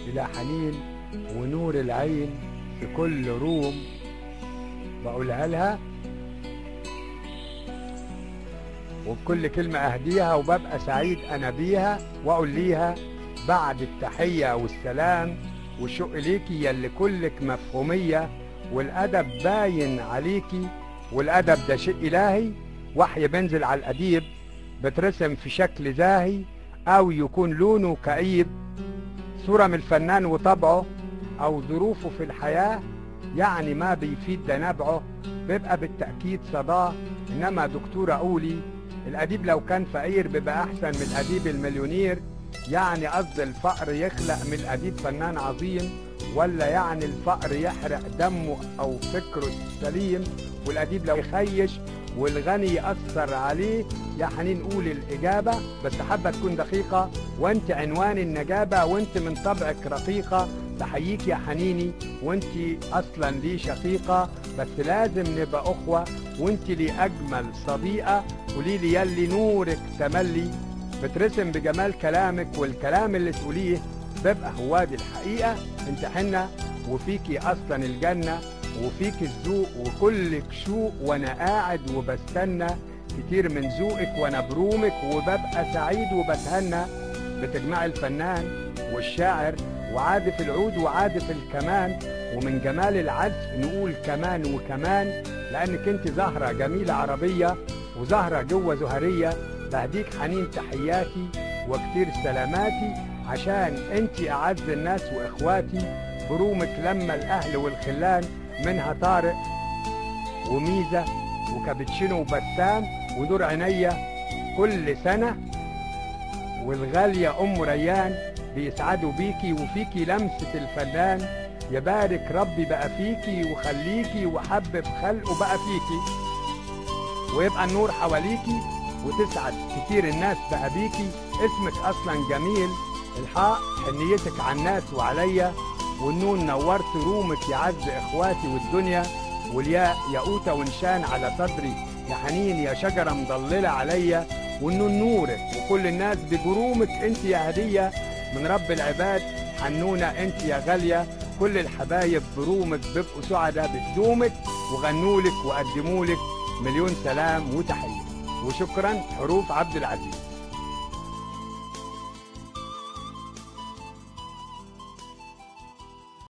إلى حنين ونور العين في كل room بقولها لها، وبكل كلمة أهديها وببقى سعيد أنا بيها، وأقول ليها بعد التحية والسلام والشوق ليكي يلي كلك مفهومية، والأدب باين عليكي، والأدب ده شيء إلهي، وحي بنزل على الأديب بترسم في شكل زاهي أو يكون لونه كئيب، صورة من الفنان وطبعه أو ظروفه في الحياة، يعني ما بيفيد ده نبعه بيبقى بالتأكيد صداه. إنما دكتورة قولي الأديب لو كان فقير بيبقى أحسن من الأديب المليونير، يعني قصد الفقر يخلق من الأديب فنان عظيم، ولا يعني الفقر يحرق دمه أو فكره السليم، والأديب لو يخيش والغني يأثر عليه. يا حنين قولي الإجابة بس حابة تكون دقيقة، وانت عنوان النجابة، وانت من طبعك رقيقة، بحييك يا حنيني وانت أصلا لي شقيقة، بس لازم نبقى أخوة، وانت لي أجمل صديقة، قولي لي يلي نورك تملي بترسم بجمال كلامك، والكلام اللي تقوليه بيبقى هو دي الحقيقة، انت حنة وفيكي أصلا الجنة، وفيك الذوق وكلك شوق، وانا قاعد وبستنى كتير من ذوقك، وانا برومك وببقى سعيد وبتهنى، بتجمع الفنان والشاعر وعازف العود وعازف الكمان، ومن جمال العزف نقول كمان وكمان، لانك انت زهرة جميلة عربية وزهرة جوه زهرية. بهديك حنين تحياتي وكتير سلاماتي، عشان انت اعز الناس واخواتي، برومك لما الاهل والخلان، منها طارق وميزة وكابتشينو وبسام ودور عينيا كل سنة، والغالية أم ريان بيسعدوا بيكي وفيكي لمسة الفنان، يبارك ربي بقى فيكي وخليكي وحبب خلقه بقى فيكي، ويبقى النور حواليكي وتسعد كتير الناس بقى بيكي، اسمك أصلا جميل، الحاء حنيتك على الناس وعليا، والنون نورت رومك يا عز اخواتي والدنيا، والياء ياقوته ونشان على صدري يا حنين يا شجره مضلله عليا، والنون نورك وكل الناس بجرومك انت يا هديه من رب العباد، حنونه انت يا غاليه، كل الحبايب برومك بيبقوا سعداء بقدومك، وغنولك وقدمولك مليون سلام وتحيه، وشكرا. حروف عبد العزيز.